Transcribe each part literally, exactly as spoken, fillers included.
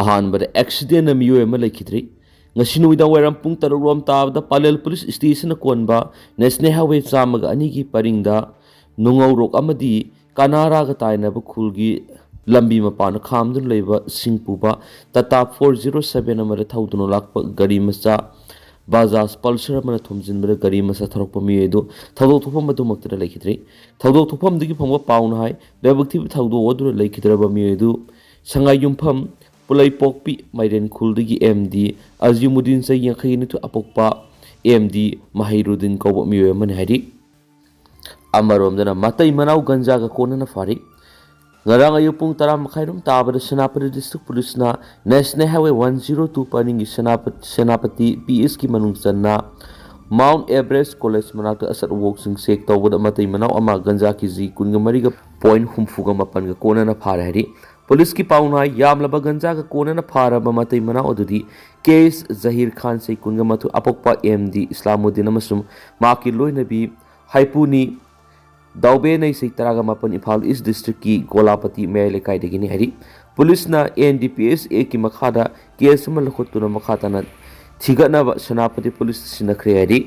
ꯑꯍꯥꯟꯕꯗ ꯑꯦꯛꯁꯤꯗꯦꯟꯅ ꯃꯤꯑꯣꯏ ꯑꯃ ꯂꯩꯈꯤꯗ꯭ꯔꯤ꯫ ꯉꯁꯤ ꯅꯨꯃꯤꯗꯥꯡ ꯋꯥꯏꯔꯝ ꯄꯨꯡ ꯇꯔꯨꯛ ꯔꯣꯝ ꯇꯥꯕꯗ ꯄꯥꯂꯦꯜ ꯄꯨꯂꯤꯁ ꯁ꯭ꯇꯦꯁꯟꯅ ꯀꯣꯟꯕ ꯅꯦꯁꯅꯦꯜ ꯍꯥꯏꯋꯦ ꯆꯥꯝꯃꯒ ꯑꯅꯤꯒꯤ ꯄꯔꯤꯡꯗ ꯅꯣꯡꯉꯧꯔꯣꯛ ꯑꯃꯗꯤ ꯀꯅꯥꯔꯥꯒ ꯇꯥꯏꯅꯕ ꯈꯨꯜꯒꯤ ꯂꯝꯕꯤ ꯃꯄꯥꯟꯗ ꯈꯥꯝꯗꯨꯅ ꯂꯩꯕ ꯁꯤꯡ ꯄꯨꯕ ꯇꯥꯇꯥ ꯐꯣꯔ ꯖꯤꯔꯣ ꯁꯚꯦꯟ ꯑꯃꯗ ꯊꯧꯗꯨꯅ ꯂꯥꯛꯄ ꯒꯥꯔꯤ ꯃꯆꯥ ꯕꯖꯥꯖ ꯄꯜꯁꯔ ꯑꯃꯅ ꯊꯣꯝꯖꯤꯟꯕꯗ ꯒꯥꯔꯤ ꯃꯆꯥ ꯊꯧꯔꯛꯄ ꯃꯤꯑꯣꯏ ꯑꯗꯨ ꯊꯧꯗꯣꯛ ꯊꯣꯛꯐꯝ ꯑꯗꯨꯃꯛꯇꯗ ꯂꯩꯈꯤꯗ꯭ꯔꯤ꯫ ꯊꯧꯗꯣꯛ ꯊꯣꯛꯐꯝꯗꯒꯤ ꯐꯪꯕ ꯄꯥꯎꯅ ꯍꯥꯏ, ꯂꯥꯏꯕꯛ ꯊꯤꯕ ꯊꯧꯗꯣꯛ ꯑꯗꯨꯗ ꯂꯩꯈꯤꯗ꯭ꯔꯕ ꯃꯤꯑꯣꯏ ꯑꯗꯨ ꯁꯉꯥꯏꯌꯨꯝꯐꯝ ꯄꯨꯂꯩꯄꯣꯛꯄꯤ ꯃꯥꯏꯔꯦꯟ ꯈꯨꯜꯗꯒꯤ ꯑꯦꯝ ꯗꯤ ꯑꯖꯤꯃꯨꯗꯤꯟ, ꯆꯍꯤ ꯌꯥꯡꯈꯩ ꯅꯤꯊꯣꯏ, ꯑꯄꯣꯛꯄ ꯑꯦꯝ ꯗꯤ ꯃꯍꯩꯔꯨꯗꯤꯟ ꯀꯧꯕ ꯃꯤꯑꯣꯏ ꯑꯃꯅꯤ ꯍꯥꯏꯔꯤ꯫ ꯑꯃꯔꯣꯝꯗꯅ ꯃꯇꯩ ꯃꯅꯥꯎ ꯒꯟꯖꯥꯒ ꯀꯣꯟꯅꯅ ꯐꯥꯔꯤ꯫ ꯉꯔꯥꯡ ꯑꯌꯨꯛ ꯄꯨꯡ ꯇꯔꯥ ꯃꯈꯥꯏꯔꯣꯝ ꯇꯥꯕꯗ ꯁꯦꯅꯥꯄꯇꯤ ꯗꯤꯁꯇ꯭ꯔꯤꯛ ꯄꯨꯂꯤꯁꯅ national highway one zero two ꯄꯔꯤꯡꯒꯤ ꯁꯦꯅꯥꯄ-, ꯁꯦꯅꯥꯄꯇꯤ ꯄꯤ ꯑꯦꯁꯀꯤ ꯃꯅꯨꯡ ꯆꯟꯅ ꯃꯥꯎꯟ ꯑꯦꯚꯔꯦꯁ ꯀꯣꯂꯦꯖ ꯃꯅꯥꯛꯇ ꯑꯆꯠ ꯑꯋꯣꯛꯁꯤꯡ ꯆꯦꯛ ꯇꯧꯕꯗ ꯃꯇꯩ ꯃꯅꯥꯎ ꯑꯃ ꯒꯟꯖꯥ ꯀꯦ ꯖꯤ ꯀꯨꯟꯒ ꯃꯔꯤꯒ ꯄꯣꯏꯟ ꯍꯨꯝꯐꯨꯒ ꯃꯥꯄꯟꯒ ꯀꯣꯟꯅꯅ ꯐꯥꯔꯦ ꯍꯥꯏꯔꯤ꯫ ꯄꯨꯂꯤꯁꯀꯤ ꯄꯥꯎꯅ ꯍꯥꯏ, ꯌꯥꯝꯂꯕ ꯒꯟꯖꯥꯒ ꯀꯣꯟꯅꯅ ꯐꯥꯔꯕ ꯃꯇꯩ ꯃꯅꯥꯎ ꯑꯗꯨꯗꯤ ꯀꯦ ꯑꯦꯁ ꯖꯍꯤꯔ ꯈꯥꯟ, ꯆꯍꯤ ꯀꯨꯟꯒ ꯃꯥꯊꯣꯏ, ꯑꯄꯣꯛꯄ ꯑꯦꯝ ꯗꯤ ꯏꯁꯂꯥꯃꯨꯗꯤꯟ ꯑꯃꯁꯨꯡ ꯃꯍꯥꯛꯀꯤ ꯂꯣꯏꯅꯕꯤ ꯍꯥꯏꯄꯨꯅꯤ ꯗꯥꯎꯕꯦꯅꯩ, ꯆꯍꯤ ꯇꯔꯥꯒ ꯃꯥꯄꯟ, ꯏꯝꯐꯥꯜ ꯏꯁ ꯗꯤꯁꯇ꯭ꯔꯤꯛꯀꯤ ꯒꯣꯂꯥꯄꯇꯤ ꯃꯌꯥꯏ ꯂꯩꯀꯥꯏꯗꯒꯤꯅꯤ ꯍꯥꯏꯔꯤ꯫ ꯄꯨꯂꯤꯁꯅ ꯑꯦꯟ ꯗꯤ ꯄꯤ ꯑꯦꯁ ꯑꯦꯛꯀꯤ ꯃꯈꯥꯗ ꯀꯦꯁ ꯑꯃ ꯂꯧꯈꯠꯇꯨꯅ ꯃꯈꯥ ꯇꯥꯅ ꯊꯤꯒꯠꯅꯕ ꯁꯦꯅꯥꯄꯇꯤ ꯄꯨꯂꯤꯁꯇ ꯁꯤꯟꯅꯈ꯭ꯔꯦ ꯍꯥꯏꯔꯤ꯫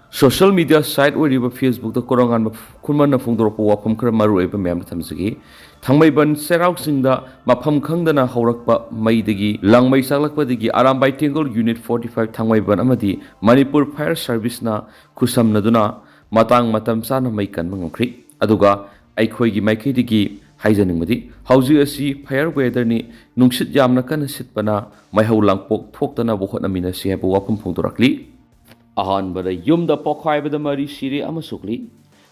ꯁꯣꯁꯤꯌꯦꯜ ꯃꯤꯗꯤꯌꯥ ꯁꯥꯏꯠ ꯑꯣꯏꯔꯤꯕ ꯐꯦꯁꯕꯨꯛꯇ ꯀꯣꯔꯣꯉꯥꯟꯕ ꯈꯨꯃꯟꯅ ꯐꯣꯡꯗꯣꯔꯛꯄ ꯋꯥꯐꯝ ꯈꯔ ꯃꯔꯨ ꯑꯣꯏꯕ ꯃꯌꯥꯝꯗ ꯊꯝꯖꯒꯦ꯫ ꯊꯥꯡꯃꯩꯕꯟ ꯆꯩꯔꯥꯎ ꯆꯤꯡꯗ ꯃꯐꯝ ꯈꯪꯗꯅ ꯍꯧꯔꯛꯄ ꯃꯩꯗꯒꯤ ꯂꯪꯃꯩ ꯆꯥꯛꯂꯛꯄꯗꯒꯤ ꯑꯔꯥꯝꯕꯥꯏ ꯇꯦꯡꯒꯣꯜ ꯌꯨꯅꯤꯠ ꯐꯣꯔꯇꯤ ꯐꯥꯏꯚ ꯊꯥꯡꯃꯩꯕꯟ ꯑꯃꯗꯤ ꯃꯅꯤꯄꯨꯔ ꯐꯥꯌꯔ ꯁꯥꯔꯚꯤꯁꯅ ꯈꯨꯠꯁꯝꯅꯗꯨꯅ ꯃꯇꯥꯡ ꯃꯇꯝ ꯆꯥꯅ ꯃꯩ ꯀꯟꯕ ꯉꯝꯈ꯭ꯔꯤ꯫ ꯑꯗꯨꯒ ꯑꯩꯈꯣꯏꯒꯤ ꯃꯥꯏꯀꯩꯗꯒꯤ ꯍꯥꯏꯖꯅꯤꯡꯕꯗꯤ, ꯍꯧꯖꯤꯛ ꯑꯁꯤ ꯐꯥꯌꯔ ꯋꯦꯗꯔꯅꯤ, ꯅꯨꯡꯁꯤꯠ ꯌꯥꯝꯅ ꯀꯟꯅ ꯁꯤꯠꯄꯅ ꯃꯩꯍꯧ ꯂꯥꯡꯄꯣꯛ ꯊꯣꯛꯇꯅꯕ ꯍꯣꯠꯅꯃꯤꯟꯅꯁꯤ ꯍꯥꯏꯕ ꯋꯥꯐꯝ ꯐꯣꯡꯗꯣꯔꯛꯂꯤ꯫ ꯑꯍꯥꯟꯕꯗ ꯌꯨꯝꯗ ꯄꯣꯈꯥꯏꯕꯗ ꯃꯔꯤ ꯁꯤꯔꯦ ꯑꯃ ꯁꯣꯛꯂꯤ꯫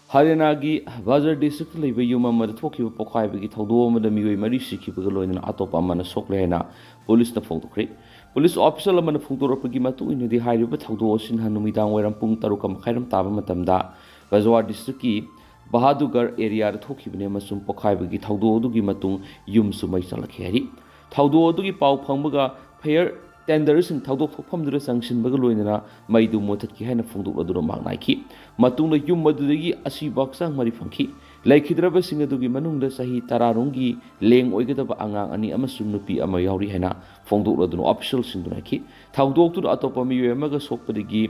ꯍꯔꯤꯌꯥꯅꯥꯒꯤ ꯕꯖꯔ ꯗꯤꯁꯇ꯭ꯔꯤꯛꯇ ꯂꯩꯕ ꯌꯨꯝ ꯑꯃꯗ ꯊꯣꯛꯈꯤꯕ ꯄꯣꯈꯥꯏꯕꯒꯤ ꯊꯧꯗꯣꯛ ꯑꯃꯗ ꯃꯤꯑꯣꯏ ꯃꯔꯤ ꯁꯤꯈꯤꯕꯒ ꯂꯣꯏꯅꯅ ꯑꯇꯣꯞꯄ ꯑꯃꯅ ꯁꯣꯛꯂꯦ ꯍꯥꯏꯅ ꯄꯨꯂꯤꯁꯅ ꯐꯣꯡꯗꯣꯛꯈ꯭ꯔꯦ꯫ ꯄꯨꯂꯤꯁ ꯑꯣꯐꯤꯁꯤꯌꯦꯜ ꯑꯃꯅ ꯐꯣꯡꯗꯣꯔꯛꯄꯒꯤ ꯃꯇꯨꯡ ꯏꯟꯅꯗꯤ, ꯍꯥꯏꯔꯤꯕ ꯊꯧꯗꯣꯛ ꯑꯁꯤ ꯅꯍꯥꯟ ꯅꯨꯃꯤꯗꯥꯡ ꯋꯥꯏꯔꯝ ꯄꯨꯡ ꯇꯔꯨꯛ ꯃꯈꯥꯏꯔꯣꯝ ꯇꯥꯕ ꯃꯇꯝꯗ ꯕꯖꯋꯥꯔ ꯗꯤꯁꯇ꯭ꯔꯤꯛꯀꯤ ꯕꯍꯥꯗꯨꯔꯒꯔ ꯑꯦꯔꯤꯌꯥꯗ ꯊꯣꯛꯈꯤꯕꯅꯤ ꯑꯃꯁꯨꯡ ꯄꯣꯈꯥꯏꯕꯒꯤ ꯊꯧꯗꯣꯛ ꯑꯗꯨꯒꯤ ꯃꯇꯨꯡ ꯌꯨꯝꯁꯨ ꯃꯩ ꯆꯥꯛꯂꯛꯈꯤ ꯍꯥꯏꯔꯤ꯫ ꯊꯧꯗꯣꯛ ꯑꯗꯨꯒꯤ ꯄꯥꯎ ꯐꯪꯕꯒ ꯐꯥꯌꯔ ꯇꯦꯟꯗꯔꯁꯤꯡ ꯊꯧꯗꯣꯛ ꯊꯣꯛꯐꯝꯗꯨꯗ ꯆꯪꯁꯤꯟꯕꯒ ꯂꯣꯏꯅꯅ ꯃꯩꯗꯨ ꯃꯨꯊꯠꯈꯤ ꯍꯥꯏꯅ ꯐꯣꯡꯗꯣꯛꯂꯗꯨꯅ ꯃꯥꯡ ꯅꯥꯏꯈꯤ꯫ ꯃꯇꯨꯡꯗ ꯌꯨꯝ ꯑꯗꯨꯗꯒꯤ ꯑꯁꯤꯕ ꯍꯛꯆꯥꯡ ꯃꯔꯤ ꯐꯪꯈꯤ꯫ ꯂꯩꯈꯤꯗ꯭ꯔꯕꯁꯤꯡ ꯑꯗꯨꯒꯤ ꯃꯅꯨꯡꯗ ꯆꯍꯤ ꯇꯔꯥꯔꯣꯝꯒꯤ ꯂꯦꯡ ꯑꯣꯏꯒꯗꯕ ꯑꯉꯥꯡ ꯑꯅꯤ ꯑꯃꯁꯨꯡ ꯅꯨꯄꯤ ꯑꯃ ꯌꯥꯎꯔꯤ ꯍꯥꯏꯅ ꯐꯣꯡꯗꯣꯛꯂꯗꯨꯅ ꯑꯣꯐꯤꯁꯤꯌꯦꯜꯁꯤꯡꯗꯨꯅ ꯍꯥꯏꯈꯤ꯫ ꯊꯧꯗꯣꯛꯇꯨꯗ ꯑꯇꯣꯞꯄ ꯃꯤꯑꯣꯏ ꯑꯃꯒ ꯁꯣꯛꯄꯗꯒꯤ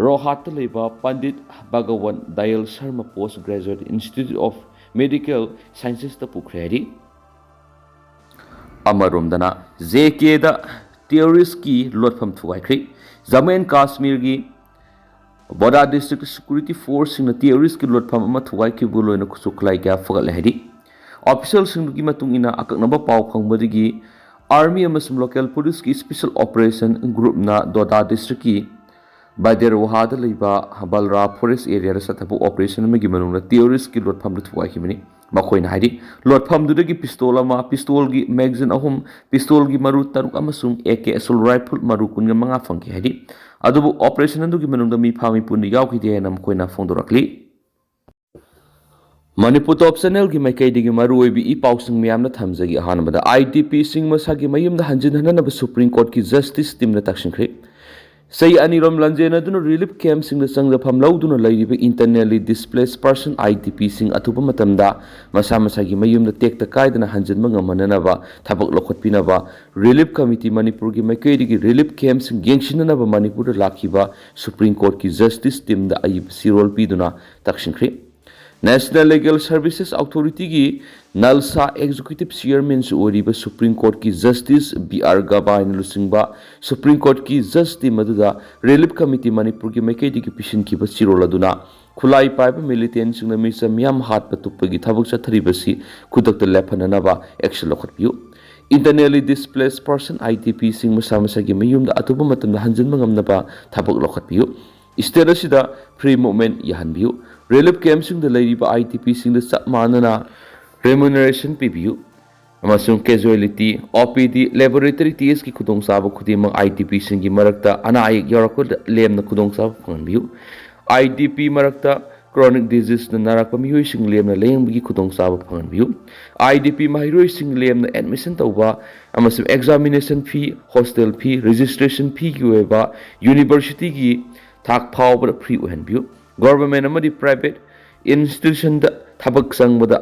ꯔꯣꯍꯥꯠꯇ ꯂꯩꯕ Pandit Bhagwan Dayal Sharma Post Graduate Institute of Medical ꯁꯥꯏꯟꯁꯦꯁꯇ ꯄꯨꯈ꯭ꯔꯦ ꯍꯥꯏꯔꯤ꯫ ꯑꯃꯔꯣꯝꯗꯅ, ꯖꯦ ꯀꯦꯗ ꯇꯦꯔꯣꯔꯤꯁꯀꯤ ꯂꯣꯠꯐꯝ ꯊꯨꯒꯥꯏꯈ꯭ꯔꯤ꯫ ꯖꯝꯃꯨ ꯑꯦꯟ ꯀꯥꯁꯃꯤꯔꯒꯤ ꯕꯣꯗꯥ ꯗꯤꯁꯇ꯭ꯔꯤꯛ ꯁꯦꯀ꯭ꯌꯨꯔꯤꯇꯤ ꯐꯣꯔꯁꯁꯤꯡꯅ ꯇꯦꯔꯣꯔꯤꯁꯠꯀꯤ ꯂꯣꯠꯐꯝ ꯑꯃ ꯊꯨꯒꯥꯏꯈꯤꯕ ꯂꯣꯏꯅ ꯈꯨꯠꯁꯨ ꯈꯨꯠꯂꯥꯏ ꯀꯌꯥ ꯐꯒꯠꯂꯦ ꯍꯥꯏꯔꯤ꯫ ꯑꯣꯐꯤꯁꯤꯌꯦꯜꯁꯤꯡꯗꯨꯒꯤ ꯃꯇꯨꯡ ꯏꯟꯅ, ꯑꯀꯛꯅꯕ ꯄꯥꯎ ꯐꯪꯕꯗꯒꯤ ꯑꯥꯔꯃꯤ ꯑꯃꯁꯨꯡ ꯂꯣꯀꯦꯜ ꯄꯨꯂꯤꯁꯀꯤ ꯁ꯭ꯄꯦꯁꯦꯜ ꯑꯣꯄꯔꯦꯁꯟ ꯒ꯭ꯔꯨꯞꯅ ꯗꯣꯗꯥ ꯗꯤꯁꯇ꯭ꯔꯤꯛꯀꯤ ꯕꯥꯗꯦꯔꯋꯥꯍꯥꯗ ꯂꯩꯕ ꯕꯜꯔꯥ ꯐꯣꯔꯦꯁ ꯑꯦꯔꯤꯌꯥꯗ ꯆꯠꯊꯕ ꯑꯣꯄꯔꯦꯁꯟ ꯑꯃꯒꯤ ꯃꯅꯨꯡꯗ ꯇꯦꯔꯣꯔꯤꯁꯠꯀꯤ ꯂꯣꯠꯐꯝꯗꯨ ꯊꯨꯒꯥꯏꯈꯤꯕꯅꯤ꯫ ꯃꯈꯣꯏꯅ ꯍꯥꯏꯔꯤ, ꯂꯣꯠꯐꯝꯗꯨꯗꯒꯤ ꯄꯤꯁꯇꯣꯜ ꯑꯃ, ꯄꯤꯁꯇꯣꯜꯒꯤ ꯃꯦꯒꯥꯖꯤꯟ ꯑꯍꯨꯝ, ꯄꯤꯁꯇꯣꯜꯒꯤ ꯃꯔꯨ ꯇꯔꯨꯛ ꯑꯃꯁꯨꯡ ꯑꯦ ꯀꯦ ꯑꯦꯁꯣꯜ ꯔꯥꯏꯐꯜ ꯃꯔꯨ ꯀꯨꯟꯒ ꯃꯉꯥ ꯐꯪꯈꯤ ꯍꯥꯏꯔꯤ꯫ ꯑꯗꯨꯕꯨ ꯑꯣꯄꯔꯦꯁꯟ ꯑꯗꯨꯒꯤ ꯃꯅꯨꯡꯗ ꯃꯤ ꯐꯥ ꯃꯤ ꯄꯨꯟꯅ ꯌꯥꯎꯈꯤꯗꯦ ꯍꯥꯏꯅ ꯃꯈꯣꯏꯅ ꯐꯣꯡꯗꯣꯔꯛꯂꯤ꯫ ꯃꯅꯤꯄꯨꯔ ꯇꯣꯞ ꯆꯦꯅꯦꯜꯒꯤ ꯃꯥꯏꯀꯩꯗꯒꯤ ꯃꯔꯨꯑꯣꯏꯕ ꯏ ꯄꯥꯎꯁꯤꯡ ꯃꯌꯥꯝꯅ ꯊꯝꯖꯒꯦ꯫ ꯑꯍꯥꯟꯕꯗ, ꯑꯥꯏ ꯗꯤ ꯄꯤꯁꯤꯡ ꯃꯁꯥꯒꯤ ꯃꯌꯨꯝꯗ ꯍꯟꯖꯤꯟꯍꯟꯅꯅꯕ ꯁꯨꯄ꯭ꯔꯤꯝ ꯀꯣꯔꯠꯀꯤ ꯖꯁꯇꯤꯁ ꯇꯤꯝꯅ ꯇꯛꯁꯤꯟꯈ꯭ꯔꯦ꯫ ꯆꯍꯤ ꯑꯅꯤꯔꯣꯝ ꯂꯥꯟꯖꯦꯟꯅꯗꯨꯅ ꯔꯤꯂꯤꯐ ꯀꯦꯝꯞꯁꯤꯡꯗ ꯆꯪꯖꯐꯝ ꯂꯧꯗꯨꯅ ꯂꯩꯔꯤꯕ internally displace person, I D ꯄꯤꯁꯤꯡ ꯑꯊꯨꯕ ꯃꯇꯝꯗ ꯃꯁꯥ ꯃꯁꯥꯒꯤ ꯃꯌꯨꯝꯗ ꯇꯦꯛꯇ ꯀꯥꯏꯗꯅ ꯍꯟꯖꯤꯟꯕ ꯉꯝꯍꯟꯅꯅꯕ ꯊꯕꯛ ꯂꯧꯈꯠꯄꯤꯅꯕ ꯔꯤꯂꯤꯐ ꯀꯃꯤꯇꯤ ꯃꯅꯤꯄꯨꯔꯒꯤ ꯃꯥꯏꯀꯩꯗꯒꯤ ꯔꯤꯂꯤꯐ ꯀꯦꯝꯞꯁꯤꯡ ꯌꯦꯡꯁꯤꯟꯅꯅꯕ ꯃꯅꯤꯄꯨꯔꯗ ꯂꯥꯛꯈꯤꯕ ꯁꯨꯄ꯭ꯔꯤꯝ ꯀꯣꯔꯠꯀꯤ ꯖꯁꯇꯤꯁ ꯇꯤꯝꯗ ꯑꯏꯕ ꯆꯦꯔꯣꯜ ꯄꯤꯗꯨꯅ ꯇꯛꯁꯤꯟꯈ꯭ꯔꯦ꯫ ꯅꯦꯁꯅꯦꯜ ꯂꯤꯒꯦꯜ ꯁꯔꯚꯤꯁꯦꯁ ꯑꯣꯊꯣꯔꯤꯇꯤꯒꯤ ꯅꯜꯁꯥ ꯑꯦꯛꯖꯤꯀ꯭ꯌꯨꯇꯤꯚ ꯆꯤꯌꯔꯃꯦꯟꯁꯨ ꯑꯣꯏꯔꯤꯕ ꯁꯨꯄ꯭ꯔꯤꯝ ꯀꯣꯔꯠꯀꯤ ꯖꯁꯇꯤꯁ ꯕꯤ ꯑꯥꯔ ꯒꯕꯥꯏꯅ ꯂꯨꯆꯤꯡꯕ ꯁꯨꯄ꯭ꯔꯤꯝ ꯀꯣꯔꯠꯀꯤ ꯖꯁ ꯇꯤꯝ ꯑꯗꯨꯗ ꯔꯤꯂꯤꯐ ꯀꯃꯤꯇꯤ ꯃꯅꯤꯄꯨꯔꯒꯤ ꯃꯥꯏꯀꯩꯗꯒꯤ ꯄꯤꯁꯤꯟꯈꯤꯕ ꯆꯦꯔꯣꯜ ꯑꯗꯨꯅ ꯈꯨꯠꯂꯥꯏ ꯄꯥꯏꯕ ꯃꯤꯂꯤꯇꯦꯟꯁꯤꯡꯅ ꯃꯤꯆꯝ ꯃꯤꯌꯥꯝ ꯍꯥꯠꯄ ꯇꯨꯞꯄꯒꯤ ꯊꯕꯛ ꯆꯠꯊꯔꯤꯕꯁꯤ ꯈꯨꯗꯛꯇ ꯂꯦꯞꯍꯟꯅꯅꯕ action ꯂꯧꯈꯠꯄꯤꯌꯨ꯫ Internally displace person, I D ꯄꯤꯁꯤꯡ ꯃꯁꯥ ꯃꯁꯥꯒꯤ ꯃꯌꯨꯝꯗ ꯑꯊꯨꯕ ꯃꯇꯝꯗ ꯍꯟꯖꯤꯟꯕ ꯉꯝꯅꯕ ꯊꯕꯛ ꯂꯧꯈꯠꯄꯤꯌꯨ꯫ ꯁ꯭ꯇꯦꯠ ꯑꯁꯤꯗ ꯐ꯭ꯔꯤ ꯃꯨꯚꯃꯦꯟꯠ ꯌꯥꯍꯟꯕꯤꯌꯨ꯫ ꯔꯤꯂꯤꯐ ꯀꯦꯝꯞꯁꯤꯡꯗ ꯂꯩꯔꯤꯕ ꯑꯥꯏ ꯗꯤ ꯄꯤꯁꯤꯡꯗ ꯆꯞ ꯃꯥꯟꯅꯅ ꯔꯦꯃꯨꯅꯔꯦꯁꯟ ꯄꯤꯕꯤꯌꯨ ꯑꯃꯁꯨꯡ ꯀꯦꯖꯨꯋꯦꯂꯤꯇꯤ, ꯑꯣ ꯄꯤ ꯗꯤ, ꯂꯦꯕꯣꯔꯦꯇꯔꯤ ꯇꯦꯁꯀꯤ ꯈꯨꯗꯣꯡꯆꯥꯕ ꯈꯨꯗꯤꯡꯃꯛ ꯑꯥꯏ ꯗꯤ ꯄꯤꯁꯤꯡꯒꯤ ꯃꯔꯛꯇ ꯑꯅꯥ ꯑꯌꯦꯛ ꯌꯥꯎꯔꯛꯄꯗ ꯂꯦꯝꯅ ꯈꯨꯗꯣꯡꯆꯥꯕ ꯐꯪꯍꯟꯕꯤꯌꯨ꯫ ꯑꯥꯏ ꯗꯤ ꯄꯤ ꯃꯔꯛꯇ ꯀ꯭ꯔꯣꯅꯤꯛ ꯗꯤꯖꯤꯖꯅ ꯅꯥꯔꯛꯄ ꯃꯤꯑꯣꯏꯁꯤꯡ ꯂꯦꯝꯅ ꯂꯥꯌꯦꯡꯕꯒꯤ ꯈꯨꯗꯣꯡꯆꯥꯕ ꯐꯪꯍꯟꯕꯤꯌꯨ꯫ ꯑꯥꯏ ꯗꯤ ꯄꯤ ꯃꯍꯩꯔꯣꯏꯁꯤꯡ ꯂꯦꯝꯅ ꯑꯦꯗꯃꯤꯁꯟ ꯇꯧꯕ ꯑꯃꯁꯨꯡ ꯑꯦꯛꯖꯥꯃꯤꯅꯦꯁꯟ ꯐꯤ, ꯍꯣꯁꯇꯦꯜ ꯐꯤ, ꯔꯦꯖꯤꯁꯇ꯭ꯔꯦꯁꯟ ꯐꯤꯒꯤ ꯑꯣꯏꯕ ꯌꯨꯅꯤꯚꯔꯁꯤꯇꯤꯒꯤ ꯊꯥꯛ ꯐꯥꯎꯕꯗ ꯐ꯭ꯔꯤ ꯑꯣꯏꯍꯟꯕꯤꯌꯨ꯫ ꯒꯣꯚꯔꯟꯃꯦꯟꯠ ꯑꯃꯗꯤ ꯄ꯭ꯔꯥꯏꯚꯦꯠ ꯏꯟꯁꯇꯤꯇ꯭ꯌꯨꯁꯟꯗ ꯊꯕꯛ ꯆꯪꯕꯗ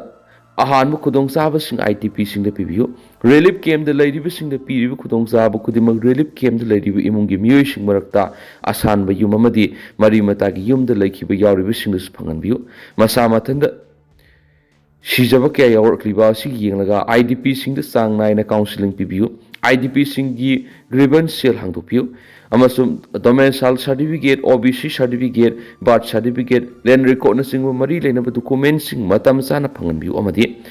ꯑꯍꯥꯟꯕ ꯈꯨꯗꯣꯡꯆꯥꯕꯁꯤꯡ IDPꯁꯤꯡꯗ ꯄꯤꯕꯤꯌꯨ꯫ ꯔꯤꯂꯤꯐ ꯀꯦꯝꯞꯇ ꯂꯩꯔꯤꯕꯁꯤꯡꯗ ꯄꯤꯔꯤꯕ ꯈꯨꯗꯣꯡꯆꯥꯕ ꯈꯨꯗꯤꯡꯃꯛ ꯔꯤꯂꯤꯐ ꯀꯦꯝꯞꯇ ꯂꯩꯔꯤꯕ ꯏꯃꯨꯡꯒꯤ ꯃꯤꯑꯣꯏꯁꯤꯡ ꯃꯔꯛꯇ ꯑꯁꯥꯟꯕ ꯌꯨꯝ ꯑꯃꯗꯤ ꯃꯔꯤ ꯃꯇꯥꯒꯤ ꯌꯨꯝꯗ ꯂꯩꯈꯤꯕ ꯌꯥꯎꯔꯤꯕꯁꯤꯡꯗꯁꯨ ꯐꯪꯍꯟꯕꯤꯌꯨ꯫ ꯃꯁꯥ ꯃꯊꯟꯇ ꯁꯤꯖꯕ ꯀꯌꯥ ꯌꯥꯎꯔꯛꯂꯤꯕ ꯑꯁꯤ ꯌꯦꯡꯂꯒ IDPꯁꯤꯡꯗ ꯆꯥꯡ ꯅꯥꯏꯅ ꯀꯥꯎꯟꯁꯤꯂꯤꯡ ꯄꯤꯕꯤꯌꯨ꯫ IDPꯁꯤꯡꯒꯤ ꯒ꯭ꯔꯤꯚꯟꯁ ꯁꯦꯜ ꯍꯥꯡꯗꯣꯛꯄꯤꯌꯨ ꯑꯃꯁꯨꯡ domicile certificate, OBC certificate, birth certificate, ꯂꯦꯟ ꯔꯦꯀꯣꯔꯗꯅꯆꯤꯡꯕ ꯃꯔꯤ ꯂꯩꯅꯕ ꯗꯣꯀꯨꯃꯦꯟꯁꯤꯡ ꯃꯇꯝ ꯆꯥꯅ ꯐꯪꯍꯟꯕꯤꯌꯨ ꯑꯃꯗꯤ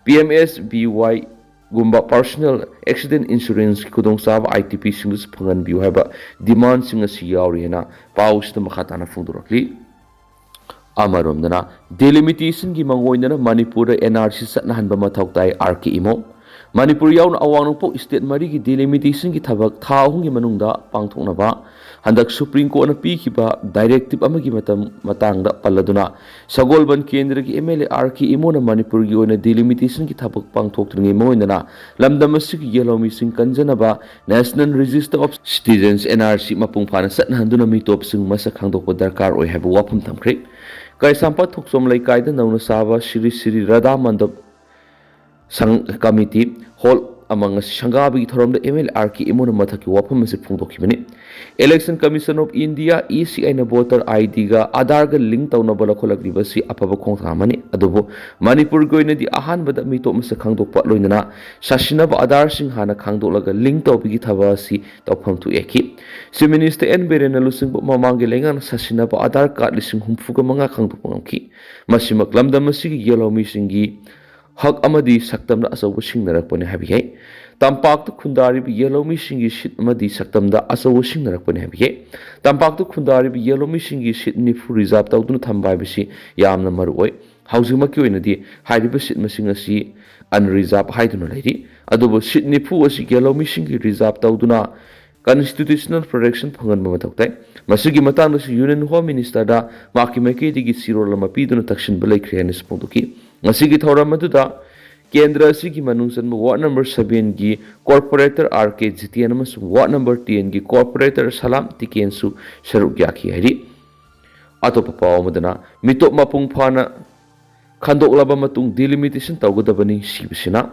PMSBYꯒꯨꯝꯕ ꯄꯔꯁꯣꯅꯦꯜ ꯑꯦꯛꯁꯤꯗꯦꯟ ꯏꯟꯁꯨꯔꯦꯟꯁꯀꯤ ꯈꯨꯗꯣꯡꯆꯥꯕ IDPꯁꯤꯡꯗꯁꯨ ꯐꯪꯍꯟꯕꯤꯌꯨ ꯍꯥꯏꯕ ꯗꯤꯃꯥꯟꯁꯤꯡ ꯑꯁꯤ ꯌꯥꯎꯔꯤ ꯍꯥꯏꯅ ꯄꯥꯎꯁꯤꯗ ꯃꯈꯥ ꯇꯥꯅ ꯐꯣꯡꯗꯣꯔꯛꯂꯤ꯫ ꯑꯃꯔꯣꯝꯗꯅ, ꯗꯤꯂꯤꯃꯤꯇꯦꯁꯟꯒꯤ ꯃꯥꯡꯑꯣꯏꯅꯅ ꯃꯅꯤꯄꯨꯔꯗ NRC ꯆꯠꯅꯍꯟꯕ ꯃꯊꯧ ꯇꯥꯏ, R K ꯏꯃꯣ꯫ ꯃꯅꯤꯄꯨꯔ ꯌꯥꯎꯅ ꯑꯋꯥꯡ ꯅꯣꯡꯄꯣꯛ ꯁ꯭ꯇꯦꯠ ꯃꯔꯤꯒꯤ ꯗꯤꯂꯤꯃꯤꯇꯦꯁꯟꯒꯤ ꯊꯕꯛ ꯊꯥ ꯑꯍꯨꯝꯒꯤ ꯃꯅꯨꯡꯗ ꯄꯥꯡꯊꯣꯛꯅꯕ ꯍꯟꯗꯛ ꯁꯨꯄ꯭ꯔꯤꯝ ꯀꯣꯔꯠꯅ ꯄꯤꯈꯤꯕ ꯗꯥꯏꯔꯦꯛꯇꯤꯞ ꯑꯃꯒꯤ ꯃꯇꯝ ꯃꯇꯥꯡꯗ ꯄꯜꯂꯗꯨꯅ, ꯁꯒꯣꯜꯕꯟ ꯀꯦꯟꯗ꯭ꯔꯒꯤ MLA R K ꯏꯃꯣꯅ ꯃꯅꯤꯄꯨꯔꯒꯤ ꯑꯣꯏꯅ ꯗꯤꯂꯤꯃꯤꯇꯦꯁꯟꯒꯤ ꯊꯕꯛ ꯄꯥꯡꯊꯣꯛꯇ꯭ꯔꯤꯉꯩ ꯃꯥꯡꯑꯣꯏꯅꯅ ꯂꯝꯗꯝ ꯑꯁꯤꯒꯤ ꯌꯦꯜꯍꯧꯃꯤꯁꯤꯡ ꯀꯟꯖꯅꯕ National Register of Citizens, NRC, ꯃꯄꯨꯡ ꯐꯥꯅ ꯆꯠꯅꯍꯟꯗꯨꯅ ꯃꯤꯇꯣꯞꯁꯤꯡ ꯃꯁꯛ ꯈꯪꯗꯣꯛꯄ ꯗꯔꯀꯥꯔ ꯑꯣꯏ ꯍꯥꯏꯕ ꯋꯥꯐꯝ ꯊꯝꯈ꯭ꯔꯦ꯫ ꯀꯩꯁꯥꯝꯄꯥꯠ ꯊꯣꯛꯆꯣꯝ ꯂꯩꯀꯥꯏꯗ ꯅꯧꯅ ꯁꯥꯕ ꯁ꯭ꯔꯤ ꯁ꯭ꯔꯤ ꯔꯥꯙꯥ ꯃꯟꯗꯞ ꯁꯪ-, ꯀꯃꯤꯇꯤ ꯍꯣꯜ ꯑꯃ ꯉꯁꯤ ꯁꯪꯒꯥꯕꯒꯤ ꯊꯧꯔꯝꯗ MLA R K ꯏꯃꯣꯅ ꯃꯊꯛꯀꯤ ꯋꯥꯐꯝ ꯑꯁꯤ ꯐꯣꯡꯗꯣꯛꯈꯤꯕꯅꯤ꯫ Election Commission of India, ECIꯅ voter IDꯒ Aadhaarꯒ link ꯇꯧꯅꯕ ꯂꯧꯈꯠꯂꯛꯂꯤꯕ ꯑꯁꯤ ꯑꯐꯕ ꯈꯣꯡꯊꯥꯡ ꯑꯃꯅꯤ, ꯑꯗꯨꯕꯨ ꯃꯅꯤꯄꯨꯔꯒꯤ ꯑꯣꯏꯅꯗꯤ ꯑꯍꯥꯟꯕꯗ ꯃꯤꯇꯣꯞ ꯃꯁꯛ ꯈꯪꯗꯣꯛꯄ ꯂꯣꯏꯅꯅ ꯁꯥꯁꯤꯟꯅꯕ Aadhaarꯁꯤꯡ ꯍꯥꯟꯅ ꯈꯪꯗꯣꯛꯂꯒ link ꯇꯧꯕꯒꯤ ꯊꯕꯛ ꯑꯁꯤ ꯇꯧꯐꯝ ꯊꯣꯛꯏ ꯍꯥꯏꯈꯤ꯫ Chief Minister N. ꯕꯤꯔꯦꯟꯅ ꯂꯨꯆꯤꯡꯕ ꯃꯃꯥꯡꯒꯤ ꯂꯩꯉꯥꯛꯅ ꯁꯥꯁꯤꯟꯅꯕ Aadhaar card ꯂꯤꯁꯤꯡ ꯍꯨꯝꯐꯨꯒ ꯃꯉꯥ ꯈꯪꯗꯣꯛꯄ ꯉꯝꯈꯤ꯫ ꯃꯁꯤꯃꯛ ꯂꯝꯗꯝ ꯑꯁꯤꯒꯤ ꯌꯦꯜꯍꯧꯃꯤꯁꯤꯡꯒꯤ ꯍꯛ ꯑꯃꯗꯤ ꯁꯛꯇꯝꯗ ꯑꯆꯧꯕ ꯁꯤꯡꯅꯔꯛꯄꯅꯤ ꯍꯥꯏꯕ ꯌꯥꯏ꯫ ꯇꯝꯄꯥꯛꯇ ꯈꯨꯟꯗꯥꯔꯤꯕ ꯌꯦꯜꯍꯧꯃꯤꯁꯤꯡꯒꯤ ꯁꯤꯠ ꯑꯃꯗꯤ ꯁꯛꯇꯝꯗ ꯑꯆꯧꯕ ꯁꯤꯡꯅꯔꯛꯄꯅꯤ ꯍꯥꯏꯕ ꯌꯥꯏ꯫ ꯇꯝꯄꯥꯛꯇ ꯈꯨꯟꯗꯥꯔꯤꯕ ꯌꯦꯜꯍꯧꯃꯤꯁꯤꯡꯒꯤ ꯁꯤꯠ ꯅꯤꯐꯨ ꯔꯤꯖꯥꯕ ꯇꯧꯗꯨꯅ ꯊꯝꯕ ꯍꯥꯏꯕꯁꯤ ꯌꯥꯝꯅ ꯃꯔꯨ ꯑꯣꯏ꯫ ꯍꯧꯖꯤꯛꯃꯛꯀꯤ ꯑꯣꯏꯅꯗꯤ ꯍꯥꯏꯔꯤꯕ ꯁꯤꯠ ꯃꯁꯤꯡ ꯑꯁꯤ ꯑꯟꯔꯤꯖꯥꯕ ꯍꯥꯏꯗꯨꯅ ꯂꯩꯔꯤ꯫ ꯑꯗꯨꯕꯨ ꯁꯤꯠ ꯅꯤꯐꯨ ꯑꯁꯤ ꯌꯦꯜꯍꯧꯃꯤꯁꯤꯡꯒꯤ ꯔꯤꯖꯥꯕ ꯇꯧꯗꯨꯅ constitutional protection ꯐꯪꯍꯟꯕ ꯃꯊꯧ ꯇꯥꯏ꯫ ꯃꯁꯤꯒꯤ ꯃꯇꯥꯡꯗꯁꯨ Union Home Ministerꯗ ꯃꯍꯥꯛꯀꯤ ꯃꯥꯏꯀꯩꯗꯒꯤ ꯆꯦꯔꯣꯜ ꯑꯃ ꯄꯤꯗꯨꯅ ꯇꯛꯁꯤꯟꯕ ꯂꯩꯈ꯭ꯔꯦ ꯍꯥꯏꯅꯁꯨ ꯐꯣꯡꯗꯣꯛꯈꯤ꯫ ꯉꯁꯤꯒꯤ ꯊꯧꯔꯝ ꯑꯗꯨꯗ ꯀꯦꯟꯗ꯭ꯔ ꯑꯁꯤꯒꯤ ꯃꯅꯨꯡ ꯆꯟꯕ ward number sevenꯒꯤ corporator R K Jiten ꯑꯃꯁꯨꯡ ward number tenꯒꯤ corporator ꯁꯂꯥꯝ ꯇꯤꯀꯦꯟꯁꯨ ꯁꯔꯨꯛ ꯌꯥꯈꯤ ꯍꯥꯏꯔꯤ꯫ ꯑꯇꯣꯞꯄ ꯄꯥꯎ ꯑꯃꯗꯅ, ꯃꯤꯇꯣꯞ ꯃꯄꯨꯡ ꯐꯥꯅ ꯈꯟꯗꯣꯛꯂꯕ ꯃꯇꯨꯡ delimitation ꯇꯧꯒꯗꯕꯅꯤ ꯁꯤꯕ ꯁꯦꯅꯥ꯫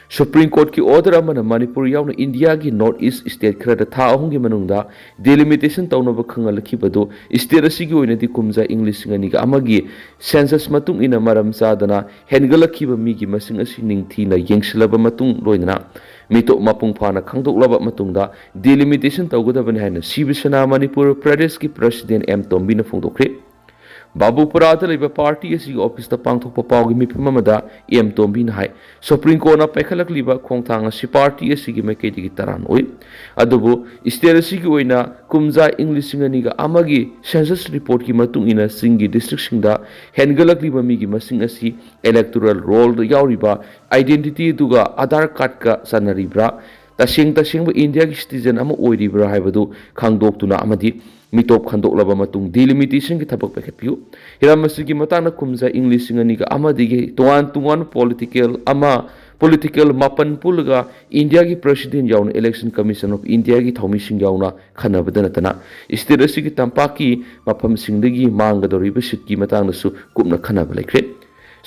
Supreme Courtꯀꯤ order ꯑꯃꯅ ꯃꯅꯤꯄꯨꯔ ꯌꯥꯎꯅ ꯏꯟꯗꯤꯌꯥꯒꯤ North East state ꯈꯔꯗ ꯊꯥ ꯑꯍꯨꯝꯒꯤ ꯃꯅꯨꯡꯗ delimitation ꯇꯧꯅꯕ ꯈꯪꯍꯜꯂꯛꯈꯤꯕꯗꯨ state ꯑꯁꯤꯒꯤ ꯑꯣꯏꯅꯗꯤ ꯀꯨꯝꯖꯥ ꯏꯪ ꯂꯤꯁꯤꯡ ꯑꯅꯤꯒ ꯑꯃꯒꯤ census ꯃꯇꯨꯡ ꯏꯟꯅ ꯃꯔꯝ ꯆꯥꯗꯅ ꯍꯦꯟꯒꯠꯂꯛꯈꯤꯕ ꯃꯤꯒꯤ ꯃꯁꯤꯡ ꯑꯁꯤ ꯅꯤꯡꯊꯤꯅ ꯌꯦꯡꯁꯤꯜꯂꯕ ꯃꯇꯨꯡ ꯂꯣꯏꯅꯅ ꯃꯤꯇꯣꯞ ꯃꯄꯨꯡ ꯐꯥꯅ ꯈꯪꯗꯣꯛꯂꯕ ꯃꯇꯨꯡꯗ delimitation ꯇꯧꯒꯗꯕꯅꯤ ꯍꯥꯏꯅ ꯁꯤꯕ ꯁꯦꯅꯥ ꯃꯅꯤꯄꯨꯔ ꯄ꯭ꯔꯗꯦꯁꯀꯤ president ꯑꯦꯝ ꯇꯣꯝꯕꯤꯅ ꯐꯣꯡꯗꯣꯛꯈ꯭ꯔꯦ꯫ ꯕꯥꯕꯨꯄꯨꯔꯥꯗ ꯂꯩꯕ party ꯑꯁꯤꯒꯤ officeꯇ ꯄꯥꯡꯊꯣꯛꯄ ꯄꯥꯎꯒꯤ ꯃꯤꯐꯝ ꯑꯃꯗ ꯑꯦꯝ ꯇꯣꯝꯕꯤꯅ ꯍꯥꯏ, Supreme Courtꯅ ꯄꯥꯏꯈꯠꯂꯛꯂꯤꯕ ꯈꯣꯡꯊꯥꯡ ꯑꯁꯤ party ꯑꯁꯤꯒꯤ ꯃꯥꯏꯀꯩꯗꯒꯤ ꯇꯔꯥꯟ ꯑꯣꯏ꯫ ꯑꯗꯨꯕꯨ state ꯑꯁꯤꯒꯤ ꯑꯣꯏꯅ ꯀꯨꯝꯖꯥ ꯏꯪ ꯂꯤꯁꯤꯡ ꯑꯅꯤꯒ ꯑꯃꯒꯤ census reportꯀꯤ ꯃꯇꯨꯡ ꯏꯟꯅ ꯆꯤꯡꯒꯤ districtꯁꯤꯡꯗ ꯍꯦꯟꯒꯠꯂꯛꯂꯤꯕ ꯃꯤꯒꯤ ꯃꯁꯤꯡ ꯑꯁꯤ electoral rollꯗ ꯌꯥꯎꯔꯤꯕ identity ꯑꯗꯨꯒ Aadhaar cardꯀ ꯆꯥꯟꯅꯔꯤꯕ꯭ꯔꯥ, ꯇꯁꯦꯡ ꯇꯁꯦꯡꯕ ꯏꯟꯗꯤꯌꯥꯒꯤ citizen ꯑꯃ ꯑꯣꯏꯔꯤꯕ꯭ꯔꯥ ꯍꯥꯏꯕꯗꯨ ꯈꯪꯗꯣꯛꯇꯨꯅ ꯑꯃꯗꯤ ꯃꯤꯇꯣꯞ ꯈꯟꯗꯣꯛꯂꯕ ꯃꯇꯨꯡ delimitation ꯒꯤ ꯊꯕꯛ ꯄꯥꯏꯈꯠꯄꯤꯌꯨ꯫ ꯍꯤꯔꯝ ꯑꯁꯤꯒꯤ ꯃꯇꯥꯡꯗ ꯀꯨꯝꯖꯥ ꯏꯪ ꯂꯤꯁꯤꯡ ꯑꯅꯤꯒ ꯑꯃꯗꯒꯤ ꯇꯣꯉꯥꯟ ꯇꯣꯉꯥꯟꯕ political ꯑꯃ, political ꯃꯥꯄꯟ ꯄꯨꯜꯂꯒ ꯏꯟꯗꯤꯌꯥꯒꯤ president ꯌꯥꯎꯅ Election Commission of Indiaꯒꯤ ꯊꯧꯃꯤꯁꯤꯡ ꯌꯥꯎꯅ ꯈꯟꯅꯕꯗ ꯅꯠꯇꯅ state ꯑꯁꯤꯒꯤ ꯇꯝꯄꯥꯛꯀꯤ ꯃꯐꯝꯁꯤꯡꯗꯒꯤ ꯃꯥꯡꯒꯗꯧꯔꯤꯕ seatꯀꯤ ꯃꯇꯥꯡꯗꯁꯨ ꯀꯨꯞꯅ ꯈꯟꯅꯕ ꯂꯩꯈ꯭ꯔꯦ꯫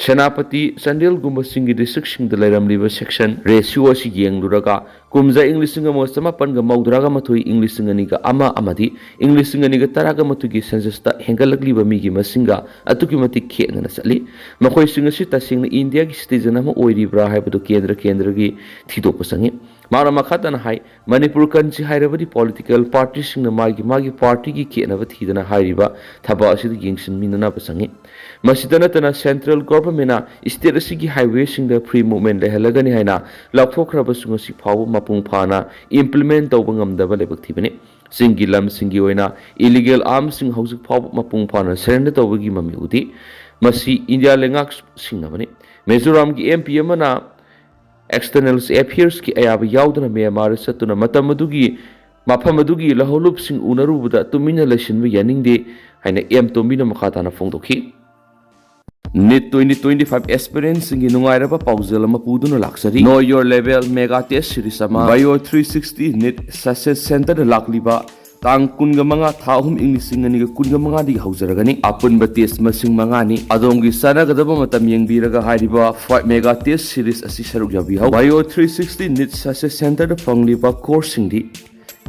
ꯁꯦꯅꯥꯄꯇꯤ, ꯆꯥꯟꯗꯦꯜꯒꯨꯝꯕꯁꯤꯡꯒꯤ districtꯁꯤꯡꯗ ꯂꯩꯔꯝꯂꯤꯕ section ratio ꯑꯁꯤ ꯌꯦꯡꯂꯨꯔꯒ ꯀꯨꯝꯖꯥ ꯏꯪ ꯂꯤꯁꯤꯡ ꯑꯃꯒ ꯆꯃꯥꯄꯟꯒ ꯃꯧꯗ꯭ꯔꯥꯒ ꯃꯥꯊꯣꯏ, ꯏꯪ ꯂꯤꯁꯤꯡ ꯑꯅꯤꯒ ꯑꯃ ꯑꯃꯗꯤ ꯏꯪ ꯂꯤꯁꯤꯡ ꯑꯅꯤꯒ ꯇꯔꯥꯒ ꯃꯥꯊꯣꯏꯒꯤ censusꯇ ꯍꯦꯟꯒꯠꯂꯛꯂꯤꯕ ꯃꯤꯒꯤ ꯃꯁꯤꯡꯒ ꯑꯗꯨꯛꯀꯤ ꯃꯇꯤꯛ ꯈꯦꯠꯅꯅ ꯆꯠꯂꯤ꯫ ꯃꯈꯣꯏꯁꯤꯡ ꯑꯁꯤ ꯇꯁꯦꯡꯅ ꯏꯟꯗꯤꯌꯥꯒꯤ citizen ꯑꯃ ꯑꯣꯏꯔꯤꯕ꯭ꯔꯥ ꯍꯥꯏꯕꯗꯨ ꯀꯦꯟꯗ꯭ꯔ ꯀꯦꯟꯗ꯭ꯔꯒꯤ ꯊꯤꯗꯣꯛꯄ ꯆꯪꯏ꯫ ꯃꯍꯥꯛꯅ ꯃꯈꯥ ꯇꯥꯅ ꯍꯥꯏ, ꯃꯅꯤꯄꯨꯔ ꯀꯟꯁꯤ ꯍꯥꯏꯔꯕꯗꯤ political partyꯁꯤꯡꯅ ꯃꯥꯒꯤ ꯃꯥꯒꯤ partyꯒꯤ ꯈꯦꯠꯅꯕ ꯊꯤꯗꯅ ꯍꯥꯏꯔꯤꯕ ꯊꯕꯛ ꯑꯁꯤꯗ ꯌꯦꯡꯁꯤꯟꯃꯤꯟꯅꯅꯕ ꯆꯪꯏ꯫ ꯃꯁꯤꯗ ꯅꯠꯇꯅ central governmentꯅ state ꯑꯁꯤꯒꯤ highwayꯁꯤꯡꯗ free movement ꯂꯩꯍꯜꯂꯒꯅꯤ ꯍꯥꯏꯅ ꯂꯥꯎꯊꯣꯛꯈ꯭ꯔꯕꯁꯨ ꯉꯁꯤ ꯐꯥꯎꯕ ꯃꯄꯨꯡ ꯐꯥꯅ implement ꯇꯧꯕ ꯉꯝꯗꯕ ꯂꯥꯏꯕꯛ ꯊꯤꯕꯅꯤ꯫ ꯆꯤꯡꯒꯤ ꯂꯝꯁꯤꯡꯒꯤ ꯑꯣꯏꯅ illegal armsꯁꯤꯡ ꯍꯧꯖꯤꯛ ꯐꯥꯎꯕ ꯃꯄꯨꯡ ꯐꯥꯅ surrender ꯇꯧꯕꯒꯤ ꯃꯃꯤ ꯎꯗꯦ꯫ ꯃꯁꯤ ꯏꯟꯗꯤꯌꯥ ꯂꯩꯉꯥꯛ ꯁꯤꯡꯅꯕꯅꯤ꯫ ꯃꯤꯖꯣꯔꯥꯝꯒꯤ ꯑꯦꯝ ꯄꯤ ꯑꯃꯅ external affairsꯀꯤ ꯑꯌꯥꯕ ꯌꯥꯎꯗꯅ ꯃ꯭ꯌꯥꯟꯃꯥꯔꯗ ꯆꯠꯇꯨꯅ ꯃꯇꯝ ꯑꯗꯨꯒꯤ ꯃꯐꯝ ꯑꯗꯨꯒꯤ ꯂꯧꯍꯧꯂꯨꯞꯁꯤꯡ ꯎꯅꯔꯨꯕꯗ ꯇꯨꯃꯤꯟꯅ ꯂꯩꯁꯤꯟꯕ ꯌꯥꯅꯤꯡꯗꯦ ꯍꯥꯏꯅ ꯑꯦꯝ ꯇꯣꯝꯕꯤꯅ ꯃꯈꯥ ꯇꯥꯅ ꯐꯣꯡꯗꯣꯛꯈꯤ꯫ NEET twenty twenty-five aspirantꯁꯤꯡꯒꯤ ꯅꯨꯡꯉꯥꯏꯔꯕ ꯄꯥꯎꯖꯦꯜ ꯑꯃ ꯄꯨꯗꯨꯅ ꯂꯥꯛꯆꯔꯤ꯫ Know Your Level mega test series ꯑꯃ Bio three sixty NEET Success Centerꯗ ꯂꯥꯛꯂꯤꯕ ꯇꯥꯡ ꯀꯨꯟꯒ ꯃꯉꯥ, ꯊꯥ ꯑꯍꯨꯝ, ꯏꯪ ꯂꯤꯁꯤꯡ ꯑꯅꯤꯒ ꯀꯨꯟꯒ ꯃꯉꯥꯗꯒꯤ ꯍꯧꯖꯔꯒꯅꯤ꯫ ꯑꯄꯨꯟꯕ ꯇꯦꯁ ꯃꯁꯤꯡ ꯃꯉꯥꯅꯤ꯫ ꯑꯗꯣꯝꯒꯤ ꯆꯥꯟꯅꯒꯗꯕ ꯃꯇꯝ ꯌꯦꯡꯕꯤꯔꯒ ꯍꯥꯏꯔꯤꯕ ꯐꯥꯏꯚ ꯃꯦꯒꯥ ꯇꯦꯁ ꯁꯤꯔꯤꯁ ꯑꯁꯤ ꯁꯔꯨꯛ ꯌꯥꯕꯤꯍꯧ꯫ Bio three sixty NEET success ꯁꯦꯟꯇꯔꯗ ꯐꯪꯂꯤꯕ ꯀꯣꯔꯁꯁꯤꯡꯗꯤ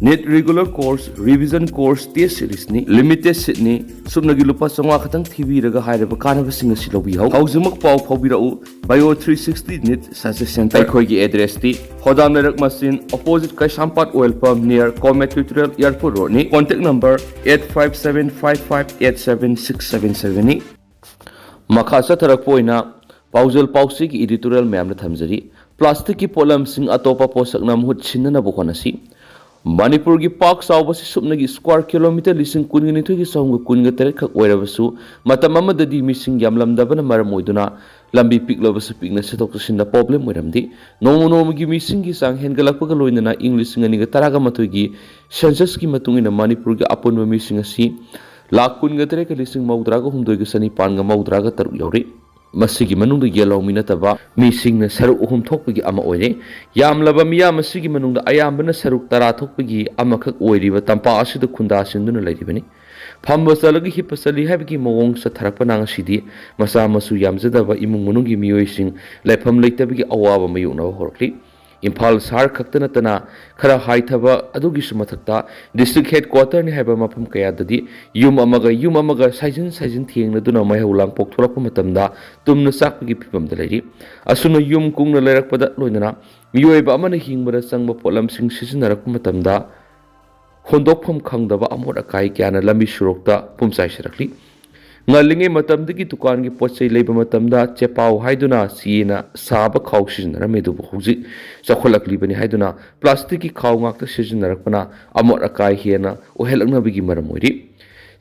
NEET regular course, revision course, test ꯁꯤꯔꯤꯁꯅꯤ, ꯂꯤꯃꯤꯇꯦꯗ ꯁꯤꯠꯅꯤ꯫ ꯁꯨꯞꯅꯒꯤ ꯂꯨꯄꯥ ꯆꯥꯝꯃꯉꯥ ꯈꯛꯇꯪ ꯊꯤꯕꯤꯔꯒ ꯍꯥꯏꯔꯤꯕ ꯀꯥꯟꯅꯕꯁꯤꯡ ꯑꯁꯤ ꯂꯧꯕꯤꯍꯧ꯫ ꯍꯧꯖꯤꯛꯃꯛ ꯄꯥꯎ ꯐꯥꯎꯕꯤꯔꯛꯎ꯫ Bio three sixty NEET success centre. ꯑꯩꯈꯣꯏꯒꯤ ꯑꯦꯗ꯭ꯔꯦꯁꯇꯤ ꯍꯣꯗꯥꯝ ꯂꯩꯔꯛ ꯃꯆꯤꯟ, opposite Keisampat oil pump, near Comet tutorial airport ꯔꯣꯗꯅꯤ꯫ Contact number eight five seven five five eight seven six seven ꯁꯚꯦꯟꯅꯤ꯫ ꯃꯈꯥ ꯆꯠꯊꯔꯛꯄ ꯑꯣꯏꯅ ꯄꯥꯎꯖꯦꯜ ꯄꯥꯎꯆꯦꯒꯤ ꯏꯗꯤꯇꯣꯔꯤꯌꯦꯜ ꯃꯌꯥꯝꯗ ꯊꯝꯖꯔꯤ꯫ ꯄ꯭ꯂꯥꯁꯇꯤꯛꯀꯤ ꯄꯣꯠꯂꯝꯁꯤꯡ ꯑꯇꯣꯞꯄ ꯄꯣꯠꯁꯛꯅ ꯃꯍꯨꯠ ꯁꯤꯟꯅꯅꯕ ꯍꯣꯠꯅꯁꯤ꯫ ꯃꯅꯤꯄꯨꯔꯒꯤ ꯄꯥꯛ ꯆꯥꯎꯕꯁꯤ ꯁꯨꯞꯅꯒꯤ ꯁ꯭ꯀ꯭ꯋꯥꯔ ꯀꯤꯂꯣꯃꯤꯇꯔ ꯂꯤꯁꯤꯡ ꯀꯨꯟꯒ ꯅꯤꯊꯣꯏꯒ ꯆꯍꯨꯝꯒ ꯀꯨꯟꯒ ꯇꯔꯦꯠ ꯈꯛ ꯑꯣꯏꯔꯕꯁꯨ, ꯃꯇꯝ ꯑꯃꯗꯗꯤ ꯃꯤꯁꯤꯡ ꯌꯥꯝꯂꯝꯗꯕꯅ ꯃꯔꯝ ꯑꯣꯏꯗꯨꯅ ꯂꯝꯕꯤ ꯄꯤꯛꯂꯕꯁꯨ ꯄꯤꯛꯅ ꯆꯠꯊꯣꯛ ꯆꯠꯁꯤꯟꯗ ꯄ꯭ꯔꯣꯕ꯭ꯂꯦꯝ ꯑꯣꯏꯔꯝꯗꯦ꯫ ꯅꯣꯡꯃ ꯅꯣꯡꯃꯒꯤ ꯃꯤꯁꯤꯡꯒꯤ ꯆꯥꯡ ꯍꯦꯟꯒꯠꯂꯛꯄꯒ ꯂꯣꯏꯅꯅ ꯏꯪ ꯂꯤꯁꯤꯡ ꯑꯅꯤꯒ ꯇꯔꯥꯒ ꯃꯥꯊꯣꯏꯒꯤ ꯁꯦꯟꯁꯁꯀꯤ ꯃꯇꯨꯡ ꯏꯟꯅ ꯃꯅꯤꯄꯨꯔꯒꯤ ꯑꯄꯨꯟꯕ ꯃꯤꯁꯤꯡ ꯑꯁꯤ ꯂꯥꯈ ꯀꯨꯟꯒ ꯇꯔꯦꯠꯀ ꯂꯤꯁꯤꯡ ꯃꯧꯗ꯭ꯔꯥꯒ ꯍꯨꯝꯗꯣꯏꯒ ꯆꯅꯤꯄꯥꯟꯒ ꯃꯧꯗ꯭ꯔꯥꯒ ꯇꯔꯨꯛ ꯌꯧꯔꯤ꯫ ꯃꯁꯤꯒꯤ ꯃꯅꯨꯡꯗ ꯌꯦꯜꯍꯧꯃꯤ ꯅꯠꯇꯕ ꯃꯤꯁꯤꯡꯅ ꯁꯔꯨꯛ ꯑꯍꯨꯝ ꯊꯣꯛꯄꯒꯤ ꯑꯃ ꯑꯣꯏꯔꯦ꯫ ꯌꯥꯝꯂꯕ ꯃꯤꯌꯥꯝ ꯑꯁꯤꯒꯤ ꯃꯅꯨꯡꯗ ꯑꯌꯥꯝꯕꯅ ꯁꯔꯨꯛ ꯇꯔꯥ ꯊꯣꯛꯄꯒꯤ ꯑꯃꯈꯛ ꯑꯣꯏꯔꯤꯕ ꯇꯝꯄꯥꯛ ꯑꯁꯤꯗ ꯈꯨꯟꯗꯥꯁꯤꯟꯗꯨꯅ ꯂꯩꯔꯤꯕꯅꯤ꯫ ꯐꯝꯕ ꯆꯠꯂꯒ ꯍꯤꯞꯄ ꯆꯠꯂꯤ ꯍꯥꯏꯕꯒꯤ ꯃꯑꯣꯡ ꯆꯠꯊꯔꯛꯄꯅ ꯉꯁꯤꯗꯤ ꯃꯆꯥ ꯃꯁꯨ ꯌꯥꯝꯖꯗꯕ ꯏꯃꯨꯡ ꯃꯅꯨꯡꯒꯤ ꯃꯤꯑꯣꯏꯁꯤꯡ ꯂꯩꯐꯝ ꯂꯩꯇꯕꯒꯤ ꯑꯋꯥꯕ ꯃꯥꯌꯣꯛꯅꯕ ꯍꯧꯔꯛꯂꯤ꯫ ꯏꯝꯐꯥꯜ ꯁꯍꯔ ꯈꯛꯇ ꯅꯠꯇꯅ ꯈꯔ ꯍꯥꯏꯊꯕ ꯑꯗꯨꯒꯤꯁꯨ ꯃꯊꯛꯇ ꯗꯤꯁꯇ꯭ꯔꯤꯛ ꯍꯦꯗꯀ꯭ꯋꯥꯇꯔꯅꯤ ꯍꯥꯏꯕ ꯃꯐꯝ ꯀꯌꯥꯗꯗꯤ ꯌꯨꯝ ꯑꯃꯒ ꯌꯨꯝ ꯑꯃꯒ ꯁꯥꯏꯖꯤꯟ ꯁꯥꯏꯖꯤꯟ ꯊꯦꯡꯅꯗꯨꯅ ꯃꯩꯍꯧ ꯂꯥꯡꯄꯣꯛ ꯊꯣꯛꯂꯛꯄ ꯃꯇꯝꯗ ꯇꯨꯝꯅ ꯆꯥꯛꯄꯒꯤ ꯐꯤꯕꯝꯗ ꯂꯩꯔꯤ꯫ ꯑꯁꯨꯝꯅ ꯌꯨꯝ ꯀꯨꯡꯅ ꯂꯩꯔꯛꯄꯗ ꯂꯣꯏꯅꯅ ꯃꯤꯑꯣꯏꯕ ꯑꯃꯅ ꯍꯤꯡꯕꯗ ꯆꯪꯕ ꯄꯣꯠꯂꯝꯁꯤꯡ ꯁꯤꯖꯤꯟꯅꯔꯛꯄ ꯃꯇꯝꯗ ꯍꯣꯟꯗꯣꯛꯐꯝ ꯈꯪꯗꯕ ꯑꯃꯣꯠ ꯑꯀꯥꯏ ꯀꯌꯥꯅ ꯂꯝꯕꯤ ꯁꯣꯔꯣꯛꯇ ꯄꯨꯝꯆꯥꯏ ꯆꯥꯏꯔꯛꯂꯤ꯫ ꯉꯜꯂꯤꯉꯩ ꯃꯇꯝꯗꯒꯤ ꯗꯨꯀꯥꯟꯒꯤ ꯄꯣꯠ ꯆꯩ ꯂꯩꯕ ꯃꯇꯝꯗ ꯆꯦꯄꯥꯎ ꯍꯥꯏꯗꯨꯅ ꯆꯦꯅ ꯁꯥꯕ ꯈꯥꯎ ꯁꯤꯖꯤꯟꯅꯔꯝꯃꯤ, ꯑꯗꯨꯕꯨ ꯍꯧꯖꯤꯛ ꯆꯥꯎꯈꯠꯂꯛꯂꯤꯕꯅꯤ ꯍꯥꯏꯗꯨꯅ ꯄ꯭ꯂꯥꯁꯇꯤꯛꯀꯤ ꯈꯥꯎ ꯉꯥꯛꯇ ꯁꯤꯖꯤꯟꯅꯔꯛꯄꯅ ꯑꯃꯣꯠ ꯑꯀꯥꯏ ꯍꯦꯟꯅ ꯑꯣꯏꯍꯜꯂꯛꯅꯕꯒꯤ ꯃꯔꯝ ꯑꯣꯏꯔꯤ꯫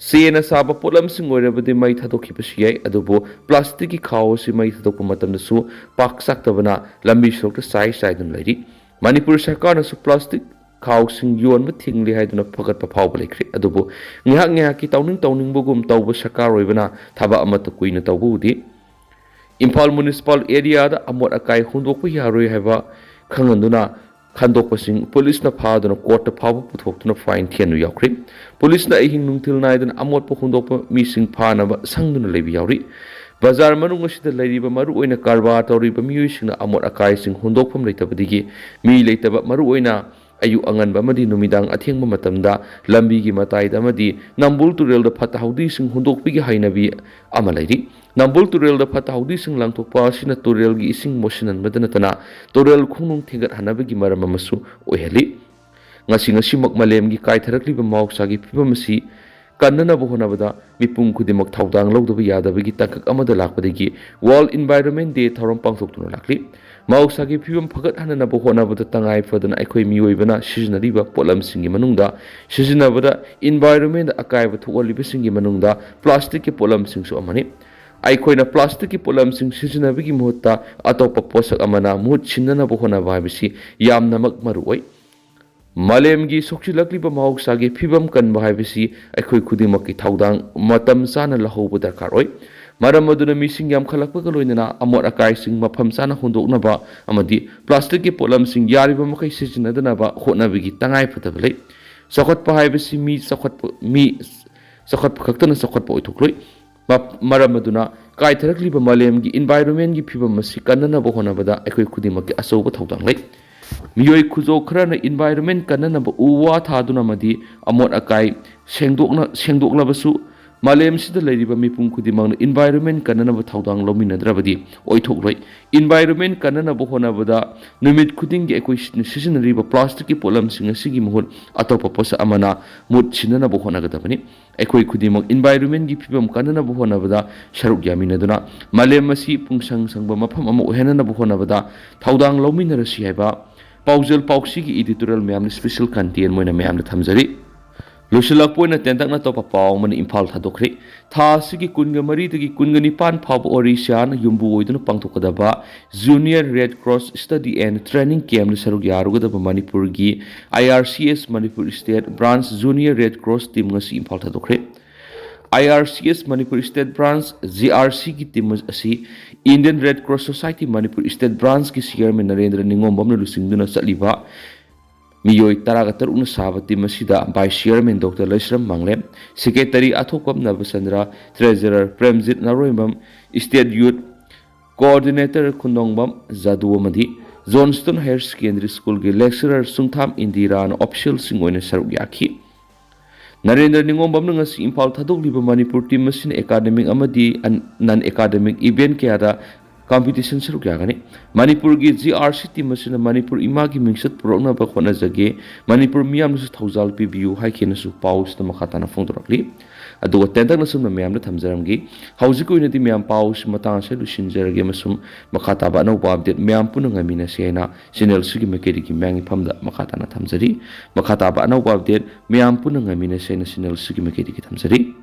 ꯆꯦꯅ ꯁꯥꯕ ꯄꯣꯠꯂꯝꯁꯤꯡ ꯑꯣꯏꯔꯕꯗꯤ ꯃꯩ ꯊꯥꯗꯣꯛꯈꯤꯕꯁꯨ ꯌꯥꯏ, ꯑꯗꯨꯕꯨ ꯄ꯭ꯂꯥꯁꯇꯤꯛꯀꯤ ꯈꯥꯎ ꯑꯁꯤ ꯃꯩ ꯊꯥꯗꯣꯛꯄ ꯃꯇꯝꯗꯁꯨ ꯄꯥꯛ ꯆꯥꯛꯇꯕꯅ ꯂꯝꯕꯤ ꯁꯣꯔꯣꯛꯇ ꯆꯥꯏ ꯆꯥꯏꯗꯨꯅ ꯂꯩꯔꯤ꯫ ꯃꯅꯤꯄꯨꯔ ꯁꯔꯀꯥꯔꯅꯁꯨ ꯄ꯭ꯂꯥꯁꯇꯤꯛ ꯈꯥꯎꯁꯤꯡ ꯌꯣꯟꯕ ꯊꯤꯡꯂꯤ ꯍꯥꯏꯗꯨꯅ ꯐꯒꯠꯄ ꯐꯥꯎꯕ ꯂꯩꯈ꯭ꯔꯦ꯫ ꯑꯗꯨꯕꯨ ꯉꯥꯏꯍꯥꯛ ꯉꯥꯏꯍꯥꯛꯀꯤ ꯇꯧꯅꯤꯡ ꯇꯧꯅꯤꯡꯕꯒꯨꯝ ꯇꯧꯕ ꯁꯔꯀꯥꯔ ꯑꯣꯏꯕꯅ ꯊꯕꯛ ꯑꯃꯠꯇ ꯀꯨꯏꯅ ꯇꯧꯕ ꯎꯗꯦ꯫ ꯏꯝꯐꯥꯜ ꯃ꯭ꯌꯨꯅꯤꯁꯤꯄꯥꯜ ꯑꯦꯔꯤꯌꯥꯗ ꯑꯃꯣꯠ ꯑꯀꯥꯏ ꯍꯨꯟꯗꯣꯛꯄ ꯌꯥꯔꯣꯏ ꯍꯥꯏꯕ ꯈꯪꯍꯟꯗꯨꯅ ꯈꯟꯗꯣꯛꯄꯁꯤꯡ ꯄꯨꯂꯤꯁꯅ ꯐꯥꯗꯨꯅ ꯀꯣꯔꯠꯇ ꯐꯥꯎꯕ ꯄꯨꯊꯣꯛꯇꯨꯅ ꯐꯥꯏꯟ ꯊꯤꯍꯟꯕ ꯌꯥꯎꯈ꯭ꯔꯦ꯫ ꯄꯨꯂꯤꯁꯅ ꯑꯍꯤꯡ ꯅꯨꯡꯊꯤꯜ ꯅꯥꯏꯗꯅ ꯑꯃꯣꯠꯄ ꯍꯨꯟꯗꯣꯛꯄ ꯃꯤꯁꯤꯡ ꯐꯥꯅꯕ ꯁꯪꯗꯨꯅ ꯂꯩꯕ ꯌꯥꯎꯔꯤ꯫ ꯕꯖꯥꯔ ꯃꯅꯨꯡ ꯑꯁꯤꯗ ꯂꯩꯔꯤꯕ ꯃꯔꯨꯑꯣꯏꯅ ꯀꯔꯕꯥꯔ ꯇꯧꯔꯤꯕ ꯃꯤꯑꯣꯏꯁꯤꯡꯅ ꯑꯃꯣꯠ ꯑꯀꯥꯏꯁꯤꯡ ꯍꯨꯟꯗꯣꯛꯐꯝ ꯂꯩꯇꯕꯗꯒꯤ ꯃꯤ ꯂꯩꯇꯕ, ꯃꯔꯨꯑꯣꯏꯅ ꯑꯌꯨꯛ ꯑꯉꯟꯕ ꯑꯃꯗꯤ ꯅꯨꯃꯤꯗꯥꯡ ꯑꯊꯦꯡꯕ ꯃꯇꯝꯗ ꯂꯝꯕꯤꯒꯤ ꯃꯇꯥꯏꯗ ꯑꯃꯗꯤ ꯅꯝꯕꯨꯜ ꯇꯨꯔꯦꯜꯗ ꯐꯠꯇ ꯍꯥꯎꯗꯤꯁꯤꯡ ꯍꯨꯟꯗꯣꯛꯄꯒꯤ ꯍꯩꯅꯕꯤ ꯑꯃ ꯂꯩꯔꯤ꯫ ꯅꯝꯕꯨꯜ ꯇꯨꯔꯦꯜꯗ ꯐꯠꯇ ꯍꯥꯎꯗꯤꯁꯤꯡ ꯂꯪꯊꯣꯛꯄ ꯑꯁꯤꯅ ꯇꯨꯔꯦꯜꯒꯤ ꯏꯁꯤꯡ ꯃꯣꯠꯁꯤꯟꯍꯟꯕꯗ ꯅꯠꯇꯅ ꯇꯨꯔꯦꯜ ꯈꯣꯡꯅꯨꯡ ꯊꯦꯡꯒꯠꯍꯟꯅꯕꯒꯤ ꯃꯔꯝ ꯑꯃꯁꯨ ꯑꯣꯏꯍꯜꯂꯤ꯫ ꯉꯁꯤ ꯉꯁꯤꯃꯛ ꯃꯥꯂꯦꯝꯒꯤ ꯀꯥꯏꯊꯔꯛꯂꯤꯕ ꯃꯍꯧꯁꯥꯒꯤ ꯐꯤꯕꯝ ꯑꯁꯤ ꯀꯟꯅꯅꯕ ꯍꯣꯠꯅꯕꯗ ꯃꯤꯄꯨꯝ ꯈꯨꯗꯤꯡꯃꯛ ꯊꯧꯗꯥꯡ ꯂꯧꯗꯕ ꯌꯥꯗꯕꯒꯤ ꯇꯥꯡꯀꯛ ꯑꯃꯗ ꯂꯥꯛꯄꯗꯒꯤ World Environment Day ꯊꯧꯔꯝ ꯄꯥꯡꯊꯣꯛꯇꯨꯅ ꯂꯥꯛꯂꯤ꯫ ꯃꯍꯧꯁꯥꯒꯤ ꯐꯤꯕꯝ ꯐꯒꯠꯍꯟꯅꯕ ꯍꯣꯠꯅꯕꯗ ꯇꯉꯥꯏ ꯐꯗꯅ ꯑꯩꯈꯣꯏ ꯃꯤꯑꯣꯏꯕꯅ ꯁꯤꯖꯤꯟꯅꯔꯤꯕ ꯄꯣꯠꯂꯝꯁꯤꯡꯒꯤ ꯃꯅꯨꯡꯗ ꯁꯤꯖꯤꯟꯅꯕꯗ environment ꯑꯀꯥꯏꯕ ꯊꯣꯛꯍꯜꯂꯤꯕꯁꯤꯡꯒꯤ ꯃꯅꯨꯡꯗ ꯄ꯭ꯂꯥꯁꯇꯤꯛꯀꯤ ꯄꯣꯠꯂꯝꯁꯤꯡꯁꯨ ꯑꯃꯅꯤ꯫ ꯑꯩꯈꯣꯏꯅ ꯄ꯭ꯂꯥꯁꯇꯤꯛꯀꯤ ꯄꯣꯠꯂꯝꯁꯤꯡ ꯁꯤꯖꯤꯟꯅꯕꯒꯤ ꯃꯍꯨꯠꯇ ꯑꯇꯣꯞꯄ ꯄꯣꯠꯁꯛ ꯑꯃꯅ ꯃꯍꯨꯠ ꯁꯤꯟꯅꯅꯕ ꯍꯣꯠꯅꯕ ꯍꯥꯏꯕꯁꯤ ꯌꯥꯝꯅꯃꯛ ꯃꯔꯨ ꯑꯣꯏ꯫ ꯃꯥꯂꯦꯝꯒꯤ ꯁꯣꯛꯆꯤꯜꯂꯛꯂꯤꯕ ꯃꯍꯧꯁꯥꯒꯤ ꯐꯤꯕꯝ ꯀꯟꯕ ꯍꯥꯏꯕꯁꯤ ꯑꯩꯈꯣꯏ ꯈꯨꯗꯤꯡꯃꯛꯀꯤ ꯊꯧꯗꯥꯡ ꯃꯇꯝ ꯆꯥꯅ ꯂꯧꯍꯧꯕ ꯗꯔꯀꯥꯔ ꯑꯣꯏ꯫ ꯃꯔꯝ ꯑꯗꯨꯅ ꯃꯤꯁꯤꯡ ꯌꯥꯝꯈꯠꯂꯛꯄꯒ ꯂꯣꯏꯅꯅ ꯑꯃꯣꯠ ꯑꯀꯥꯏꯁꯤꯡ ꯃꯐꯝ ꯆꯥꯅ ꯍꯨꯟꯗꯣꯛꯅꯕ ꯑꯃꯗꯤ ꯄ꯭ꯂꯥꯁꯇꯤꯛꯀꯤ ꯄꯣꯠꯂꯝꯁꯤꯡ ꯌꯥꯔꯤꯕ ꯃꯈꯩ ꯁꯤꯖꯤꯟꯅꯗꯅꯕ ꯍꯣꯠꯅꯕꯒꯤ ꯇꯉꯥꯏ ꯐꯗꯕ ꯂꯩ꯫ ꯆꯥꯎꯈꯠꯄ ꯍꯥꯏꯕꯁꯤ ꯃꯤ ꯆꯥꯎꯈꯠꯄ, ꯃꯤ ꯆꯥꯎꯈꯠꯄ ꯈꯛꯇꯅ ꯆꯥꯎꯈꯠꯄ ꯑꯣꯏꯊꯣꯛꯂꯣꯏ꯫ ꯃ-, ꯃꯔꯝ ꯑꯗꯨꯅ ꯀꯥꯏꯊꯔꯛꯂꯤꯕ ꯃꯥꯂꯦꯝꯒꯤ environment ꯀꯤ ꯐꯤꯕꯝ ꯑꯁꯤ ꯀꯟꯅꯅꯕ ꯍꯣꯠꯅꯕꯗ ꯑꯩꯈꯣꯏ ꯈꯨꯗꯤꯡꯃꯛꯀꯤ ꯑꯆꯧꯕ ꯊꯧꯗꯥꯡ ꯂꯩ꯫ ꯃꯤꯑꯣꯏ ꯈꯨꯖꯣꯛ ꯈꯔꯅ environment ꯀꯟꯅꯅꯕ ꯎ ꯋꯥ ꯊꯥꯗꯨꯅ ꯑꯃꯗꯤ ꯑꯃꯣꯠ ꯑꯀꯥꯏ ꯁꯦꯡꯗꯣꯛꯅ-, ꯁꯦꯡꯗꯣꯛꯂꯕꯁꯨ, ꯃꯥꯂꯦꯝꯁꯤꯗ ꯂꯩꯔꯤꯕ ꯃꯤꯄꯨꯝ ꯈꯨꯗꯤꯡꯃꯛꯅ environment ꯀꯟꯅꯅꯕ ꯊꯧꯗꯥꯡ ꯂꯧꯃꯤꯟꯅꯗ꯭ꯔꯕꯗꯤ ꯑꯣꯏꯊꯣꯛꯂꯣꯏ꯫ Environment ꯀꯟꯅꯅꯕ ꯍꯣꯠꯅꯕꯗ ꯅꯨꯃꯤꯠ ꯈꯨꯗꯤꯡꯒꯤ ꯑꯩꯈꯣꯏ ꯁꯤ-, ꯁꯤꯖꯤꯟꯅꯔꯤꯕ ꯄ꯭ꯂꯥꯁꯇꯤꯛꯀꯤ ꯄꯣꯠꯂꯝꯁꯤꯡ ꯑꯁꯤꯒꯤ ꯃꯍꯨꯠ ꯑꯇꯣꯞꯄ ꯄꯣꯠꯁꯛ ꯑꯃꯅ ꯃꯍꯨꯠ ꯁꯤꯟꯅꯅꯕ ꯍꯣꯠꯅꯒꯗꯕꯅꯤ꯫ ꯑꯩꯈꯣꯏ ꯈꯨꯗꯤꯡꯃꯛ environment ꯀꯤ ꯐꯤꯕꯝ ꯀꯟꯅꯅꯕ ꯍꯣꯠꯅꯕꯗ ꯁꯔꯨꯛ ꯌꯥꯃꯤꯟꯅꯗꯨꯅ ꯃꯥꯂꯦꯝ ꯑꯁꯤ ꯄꯨꯡꯁꯪ ꯁꯪꯕ ꯃꯐꯝ ꯑꯃ ꯑꯣꯏꯍꯟꯅꯅꯕ ꯍꯣꯠꯅꯕꯗ ꯊꯧꯗꯥꯡ ꯂꯧꯃꯤꯟꯅꯔꯁꯤ ꯍꯥꯏꯕ ꯄꯥꯎꯖꯦꯜ ꯄꯥꯎꯁꯤꯒꯤ editorial ꯃꯌꯥꯝꯅ special content ꯑꯣꯏꯅ ꯃꯌꯥꯝꯗ ꯊꯝꯖꯔꯤ꯫ ꯂꯣꯏꯁꯤꯜꯂꯛꯄ ꯑꯣꯏꯅ ꯇꯦꯟꯇꯛꯅ ꯑꯇꯣꯞꯄ ꯄꯥꯎ ꯑꯃꯅ ꯏꯝꯐꯥꯜ ꯊꯥꯗꯣꯛꯈ꯭ꯔꯦ꯫ ꯊꯥ ꯑꯁꯤꯒꯤ ꯀꯨꯟꯒ ꯃꯔꯤꯗꯒꯤ ꯀꯨꯟꯒ ꯅꯤꯄꯥꯟ ꯐꯥꯎꯕ ꯑꯣꯔꯤꯁꯥꯅ ꯌꯨꯝꯕꯨ ꯑꯣꯏꯗꯨꯅ ꯄꯥꯡꯊꯣꯛꯀꯗꯕ Junior Red Cross Study and Training Camp ꯇ ꯁꯔꯨꯛ ꯌꯥꯔꯨꯒꯗꯕ ꯃꯅꯤꯄꯨꯔꯒꯤ I R C S Manipur State Branch Junior Red Cross Team ꯉꯁꯤ Imphal ꯊꯥꯗꯣꯛꯈ꯭ꯔꯦ꯫ I R C S Manipur state branch, G R ꯁꯤꯒꯤ ꯇꯤꯝ ꯑꯁꯤ Indian Red Cross Society Manipur state ꯕ꯭ꯔꯥꯟꯆꯀꯤ chairman Narendra ꯅꯤꯉꯣꯝꯕꯝꯅ ꯂꯨꯆꯤꯡꯗꯨꯅ ꯆꯠꯂꯤꯕ ꯃꯤꯑꯣꯏ ꯇꯔꯥꯒ ꯇꯔꯨꯛꯅ ꯁꯥꯕ ꯇꯤꯝ ꯑꯁꯤꯗ vice chairman doctor Leishram Manglem, secretary Athokpam Nabachandra, ꯇ꯭ꯔꯦꯖꯔꯔ Premjit ꯅꯥꯎꯔꯦꯝꯕꯝ, state ꯌꯨꯠ ꯀꯣꯑꯣꯔꯗꯤꯅꯦꯇꯔ ꯈꯨꯟꯗꯣꯡꯕꯝ ꯖꯥꯗꯨ ꯑꯃꯗꯤ ꯖꯣꯟꯁꯇꯟ ꯍꯥꯌꯔ ꯁꯦꯀꯦꯟꯗꯔꯤ ꯁ꯭ꯀꯨꯜꯒꯤ ꯂꯦꯛꯆꯔꯔ ꯆꯨꯡꯊꯥꯝ ꯏꯟꯗꯤꯔꯥꯅ ꯑꯣꯐꯤꯁꯤꯌꯦꯜꯁꯤꯡ ꯑꯣꯏꯅ ꯁꯔꯨꯛ ꯌꯥꯈꯤ꯫ ꯅꯔꯦꯟꯗ꯭ꯔ ꯅꯤꯉꯣꯝꯕꯝꯅ ꯉꯁꯤ ꯏꯝꯐꯥꯜ ꯊꯥꯗꯣꯛꯂꯤꯕ ꯃꯅꯤꯄꯨꯔ ꯇꯤꯝ ꯑꯁꯤꯅ ꯑꯦꯀꯥꯗꯃꯤꯛ ꯑꯃꯗꯤ ꯅꯟ ꯑꯦꯀꯥꯗꯃꯤꯛ ꯏꯚꯦꯟꯠ ꯀꯌꯥꯗ ꯀꯝꯄꯤꯇꯤꯁꯟ ꯁꯔꯨꯛ ꯌꯥꯒꯅꯤ꯫ ꯃꯅꯤꯄꯨꯔꯒꯤ ꯖꯤ ꯑꯥꯔ ꯁꯤ ꯇꯤꯝ ꯑꯁꯤꯅ ꯃꯅꯤꯄꯨꯔ ꯏꯃꯥꯒꯤ ꯃꯤꯡꯆꯠ ꯄꯨꯔꯛꯅꯕ ꯍꯣꯠꯅꯖꯒꯦ꯫ ꯃꯅꯤꯄꯨꯔ ꯃꯤꯌꯥꯝꯅꯁꯨ ꯊꯧꯖꯥꯜ ꯄꯤꯕꯤꯌꯨ ꯍꯥꯏꯈꯤꯅꯁꯨ ꯄꯥꯎꯁꯤꯗ ꯃꯈꯥ ꯇꯥꯅ ꯐꯣꯡꯗꯣꯔꯛꯂꯤ꯫ ꯑꯗꯨꯒ ꯇꯦꯟꯇꯛꯅ ꯁꯨꯝꯅ ꯃꯌꯥꯝꯗ ꯊꯝꯖꯔꯝꯒꯦ꯫ ꯍꯧꯖꯤꯛꯀꯤ ꯑꯣꯏꯅꯗꯤ ꯃꯌꯥꯝ ꯄꯥꯎꯁꯤ ꯃꯇꯥꯡ ꯑꯁꯤꯗ ꯂꯣꯏꯁꯤꯟꯖꯔꯒꯦ ꯑꯃꯁꯨꯡ ꯃꯈꯥ ꯇꯥꯕ ꯑꯅꯧꯕ ꯑꯞꯗꯦꯠ ꯃꯌꯥꯝ ꯄꯨꯟꯅ ꯉꯥꯏꯃꯤꯟꯅꯁꯦ ꯍꯥꯏꯅ ꯆꯦꯅꯦꯜꯁꯤꯒꯤ ꯃꯥꯏꯀꯩꯗꯒꯤ ꯃꯌꯥꯝꯒꯤ ꯐꯝꯗ ꯃꯈꯥ ꯇꯥꯅ ꯊꯝꯖꯔꯤ꯫ ꯃꯈꯥ ꯇꯥꯕ ꯑꯅꯧꯕ ꯑꯞꯗꯦꯠ ꯃꯌꯥꯝ ꯄꯨꯟꯅ ꯉꯥꯏꯃꯤꯟꯅꯁꯦ ꯍꯥꯏꯅ ꯆꯦꯅꯦꯜꯁꯤꯒꯤ ꯃꯥꯏꯀꯩꯗꯒꯤ ꯊꯝꯖꯔꯤ꯫